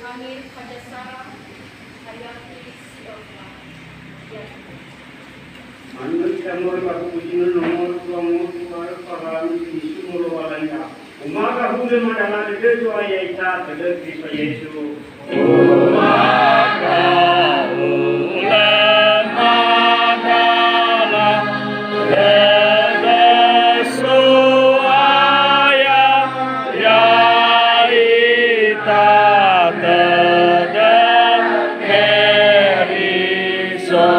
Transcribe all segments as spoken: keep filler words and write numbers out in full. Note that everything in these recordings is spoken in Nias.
Angin Hajasara, ayati si öfa. Ya. Manö ita moroi ba buku zinönu nomor dua ngulu dua öfa langi, si nisuno Lowalangi. Umaga hulö madala dödö Zo'aya ita, tödö Kristo Yesu. Umaga hulö madala dödö Zo'aya, ya'ita tödö Keriso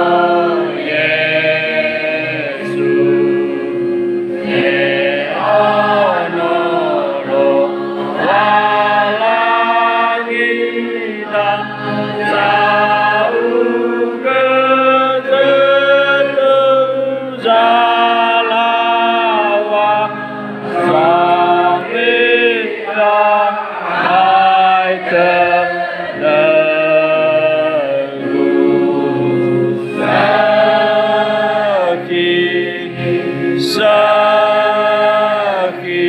Yesu. Ono Lowalangi, sa'ugö dödö zalaŵa, sambira hai tödögu. Sakhi, sakhi,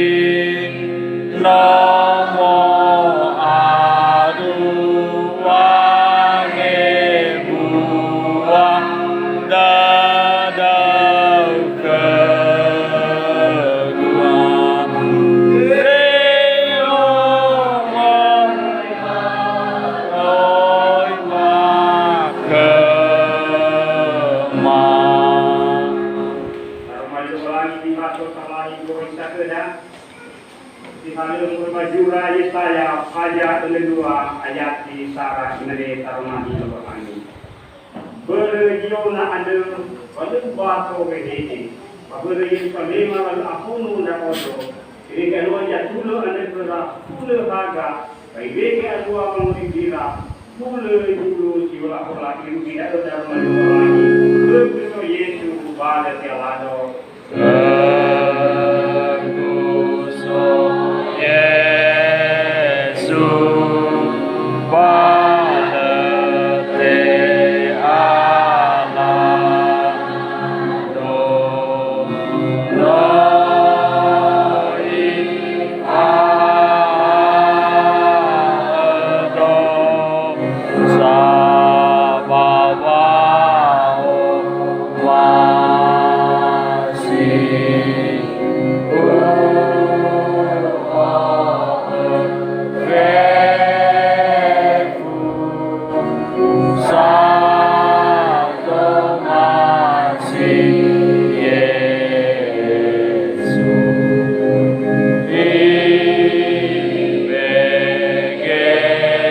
nomo aduwa ngebua dadau khögua. Se'omo oi makhöma. Aroma Lowalangi nifaso tamai goi sakhöda. Ihalö moroi ba zura Yesaya, faza öle dua ayati sara, imane taroma Lowalangi. Börö Ziona andrö, wa lö ubato wehehe, ba börö Yerusalema wa lö afunu ndra'odo. Irege alua zatulö andrö khöra hulö haga, ba irege alua wangorifi ira hulö zulu si hola-hola, irugi da'ö daroma Lowalangi, khö Kristo Yesu, ba lö te'alado. Khögu so Yesu, ba lö te'alado. No ifa'ödo sa ba wa'o- wasi, u'o'ö fefu sa zomasi Yesu. Ibege'a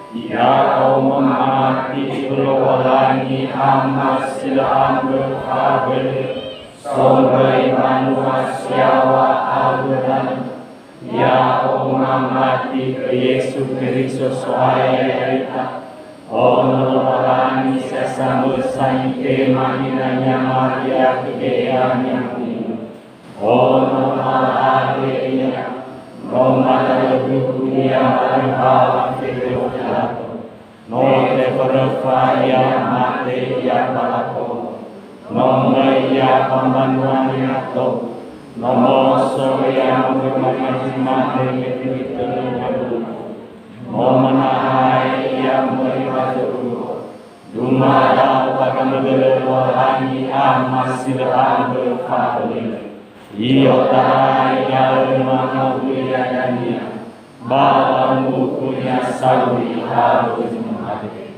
Ya'o mamati khö Lowalangi Ama si lö ambö fabölö, soroi banua si yaŵa awö-Nia. Ya'o mamati khö Yesu Keriso So'aya ya'ita, Ono Lowalangi si samösa nitema ina-Nia Maria khö geheha ni'amoni'ö. Ono Lowalangi Ia, no manö huku Ia ba lö bawa fedo Pilato. No teforöfa Ia, mate Ia ba lakono. No möi Ia ba mbanua ni'ato. No moso Ia moroi ba zi mane me töi tölu nyabu. No manahai Ia möi ba zorugo. Dumadao ba gamögölö Lowalangi Ama si lö ambö fabölö. I'otarai da'ö mangawuli ya'ia, ba wambukunia sauri awö zi mate.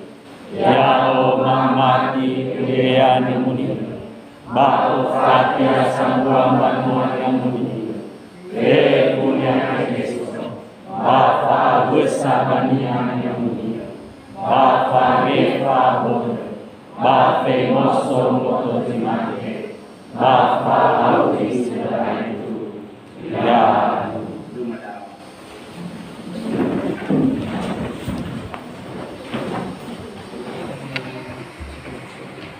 Ya'o mamati u'e'e ni'amoni'ö, ba ofati sambua mbanua ni'amoni'ö. Fefu niha Keriso, ba fa'awösa ba niha ni'amoni'ö, ba farefa börö, ba fenoso mboto zi mate, ba fa'auri sibai tua. Ya.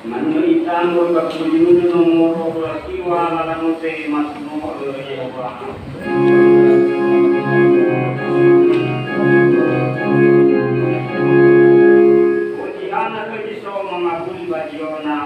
Manö itanggoi ba kuliunö nomoro dua siwa lala note masuno'ö Yehowa. Uti hana khö Keriso mangawuli ba Ziona.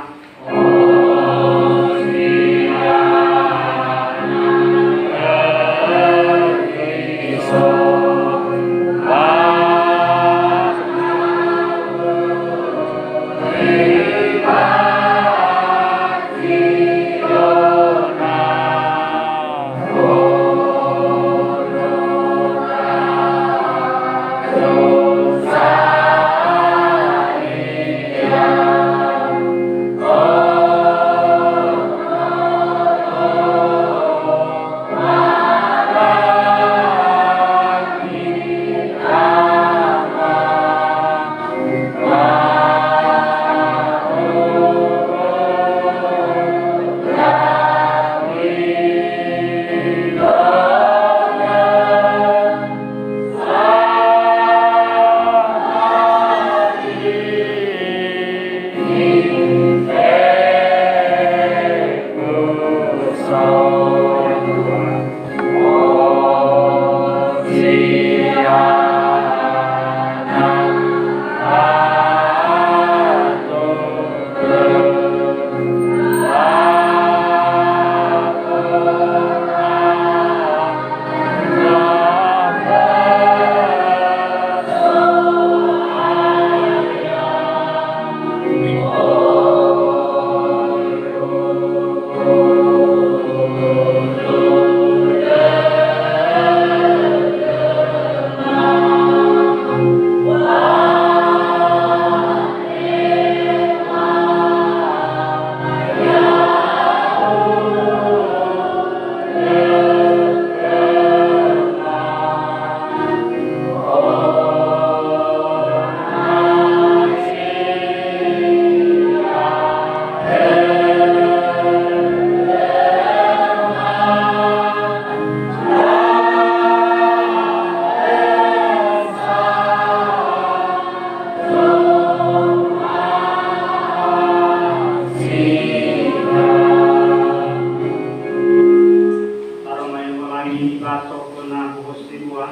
Aroma Lowalangi nibaso khöna buku sebua,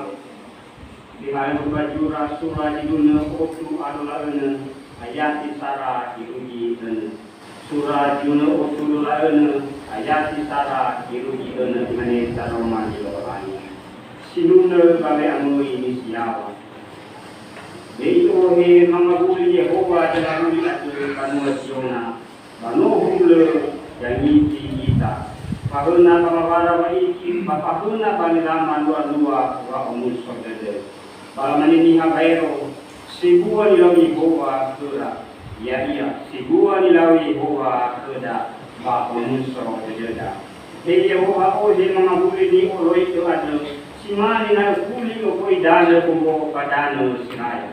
nihalö ba zura sura zi dunö otu a lö la'önö, ayati sara irugi önö. Sura zi dunö otu lö la'önö, ayati sara irugi önö, imane Saroma Lowalangi. Sinunö ba we'amöi nisi yaŵa. Me i'ohe mangawuli Yehowa zangawuli andrö banua Ziona, ba no hulö yangiti ita. Fahöna ba mawara wa'iki, ba fahöna ba nilama lua-lua wa'omuso dödö. Ba lamane niha baero, "Sebua nilau Yehowa khöra, ya'ia, sebua nilau Yehowa khöda ba omuso dödöda." He Yehowa, ohe mangawuli ni'oloitö andrö, si mane na öfuli oföi danö bonggo ba danö si rae.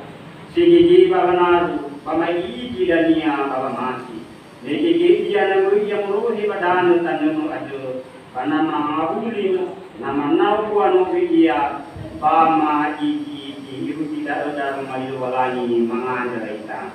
Segege ba wanaru, ba ma'iigi dania ba wamati. Me gege ia na möi ia molohe ba danö tanömö andrö, ba na mangawuli, na manao buano ia, ba ma'iigi irugi da'ö daroma Lowalangi mangandrö ita.